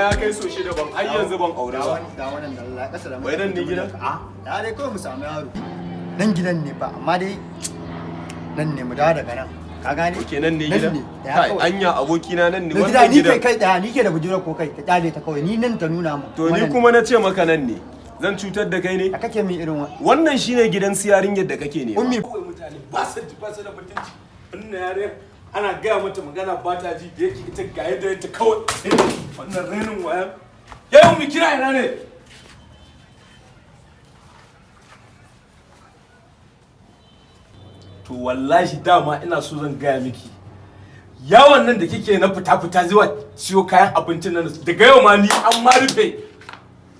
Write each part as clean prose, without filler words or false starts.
ya kai so 6 ban har yanzu ban aure ba. Da wannan da Allah kasa da Wai nan ne gidan? A da dai kawai mu samu yaro. Nan gidan ne fa, amma dai nan ne, mu dawo daga nan. Ka gane? Ok, nan ne Nan gidan? ne. Ya Kai, kawai. anya abokina nan ne Na gida wannan ni kai gidan. kai da ni ke da budurwar ko kai ka kyale ta kawai, ni nan ta nuna mu. To ni kuma na ce maka nan ne. Zan cutar da kai ne? A kake min irin wannan. Wannan shine gidan su yarinyar da kake nema. Ummi. Kawai mutane ba su ba su da mutunci. Wannan yare ana gaya mata magana ba ta ji, da yake ita ga yadda ta kawai wannan rainin wayan. Yau mu kira ina ne? To wallahi dama ina so zan gaya miki. Yawon nan da kike na fita-fita zuwa siyo kayan abincin nan, daga yau ma ni an ma rufe.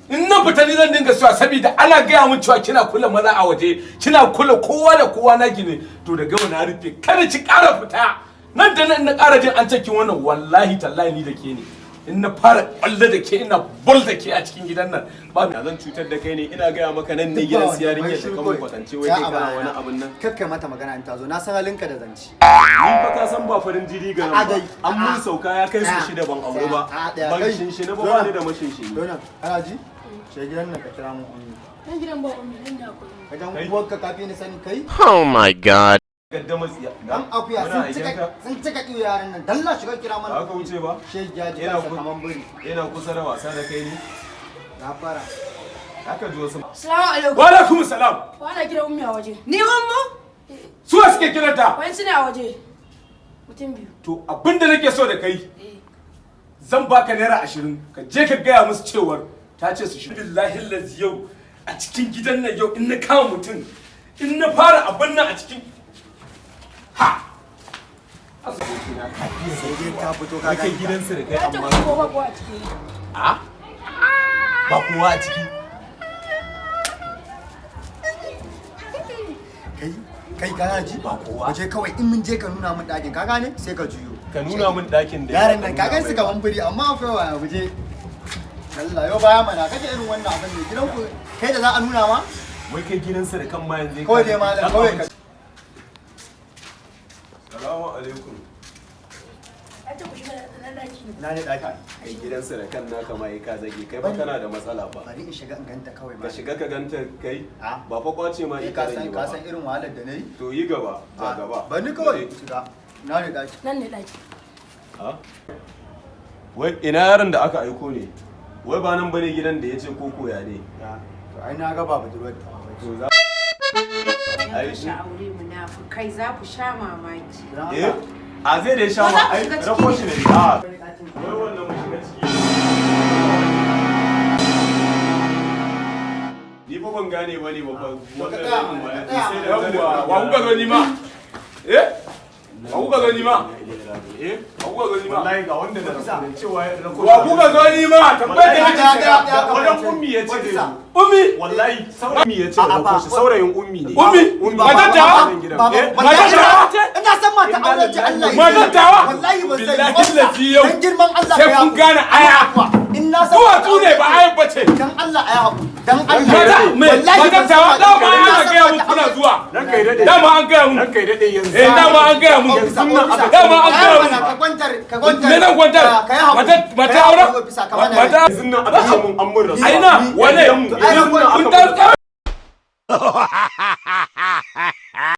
In na fita ni zan dinga siya, saboda ana gaya mun cewa kina kula maza a waje, kina kula kowa da kowa naki ne. To daga yau na rufe, kada ki ƙara fita. Nan da nan na ƙara jin an ce kin wannan, wallahi tallahi ni da ke ne. In na fara ƙwallo da ke, ina bol da ke a cikin gidan nan ba Ya zan cutar da kai ne? Ina gaya maka nan ne gidan su yarinyar da kamun kwatance, wai kai kana wani abun nan. Kakkai mata magana in ta zo, na san halinka da zanci. Ni fa ka san ba farin jiri ga nan A ba. dai. An mun sauka ya kai su 6 ban aure ba. A ɗaya, Ban kai. shinshini ba, Zo ba nan. ni da mashinshini. Zo nan, kana ji? Shiga gidan nan ka kira mun ummi. Nan gidan ba ummi, nan da akwai ummi. Wajen Kai. uwarka kafi ni sani kai. Oh my God. Gaddama tsiya. Dan akuya Muna sun cika aiken ka. sun cika kiwo yaran nan. Dalla shiga kira mana. Ba ka wuce ba. Shege ya ji Yana kansa kaman biri. Yana kusa da wasa da kai ne. Na fara. Haka ji wasu. Assalamu alaikum. Wa alaikum salam. Wa ana kira ummi a waje? Ni ummu? Su wa suke kiranta? Wani suna a waje. Mutum biyu. To abinda nake so da kai, Eh. zan baka naira 20 ka je ka gaya musu cewar ta ce su shi. Billahi lazi yau a cikin gidan nan yau in na kama mutum, in na fara abin nan a cikin ha. Abokina ka fiye Sai dai ta fito ka Wai kai gani. gidan su da kai Ya ce amma. ku ko ba kowa a ciki. A? Ba kowa a ciki. Kai kai kana ji? Ba kowa. Waje kawai in mun je ka nuna mun ɗakin, ka gane? Sai ka juyo. Ka nuna min ɗakin da Yaran nan ka gan su kaman biri amma akwai waya buje. Allah yau baya mana kake irin wannan abin ne gidan ku kai da za a nuna ma? Wai kai gidansu da kan ma yanzu. Kawai dai malam kawai ka Salamu alaikum. Ya ce ku shiga nan daki ne. Ina ne ɗaki? Kai gidansu da kan naka ma ka zage kai ba, kana da matsala fa. Bari in shiga in ganta kawai Ka malam. shiga ka ganta kai. A? Ba fa kwace ma Kai ita ka zan san yi ka ba. san irin wahalar da na yi? To yi gaba, ja gaba. Bari kawai shiga. Ina ne ɗaki? Nan ne daki. Ha? Wai ina yaron da aka aiko ne? Wai ba nan bane gidan da ya ce ko koya ne? Ya. To ai na ga ba budurwar ta ba. To za Yan Ai, kashe aure munafukai za ku sha mamaki. Dan Eh? Allah. A zai da ya sha Ko za ma ku ai shiga ciki rako ne? shi ne. A. Wai wannan mu shiga ciki. Ni fa ban gane bane ba fa. Ka tsaya mana, ka tsaya Sai da Yawwa, wa kuka zo nima? Eh? Wa kuka zo nima? Eh? Wa kuka zo nima? Wallahi ga wanda na rako cewa ya rako. Wa kuka zo nima? Tambayar da nake Ɗaya, kira. ɗaya, ɗaya, Wajen ummi ya ce zai zo. Ummi! Wallahi ummi ya ce A'a, rako ba. shi, saurayin ummi ne. Ummi! Ummi. Matar tawa? Baba, Eh, wallahi matar tawa? ina san mata aure ce Allah ya Matar tawa? Wallahi ban sani. Billahi lazi yau. Dan girman Allah Sai ka kun yaƙuri. gane aya. In na san Duwatsu ne ba ayar bace. Dan Allah ya haƙuri. Dan Allah. Mata me? Wallahi Matar ban san tawa? mata Dama aure. an gaya mun kuna zuwa. Ranka ya daɗe. Dama an gaya mun. Ranka ya daɗe yanzu. Eh, dama an gaya mun. Ofisa, ofisa. Dama an gaya mun. Ka kwantar, ka kwantar. Me zan kwantar? Ka yi haƙuri. Mata Ka yi aure? haƙuri, ofisa, ka bani Mata Yanzu nan aka ce mun an mun rasuwa. Aina wane? Yanzu nan aka Kun mun ta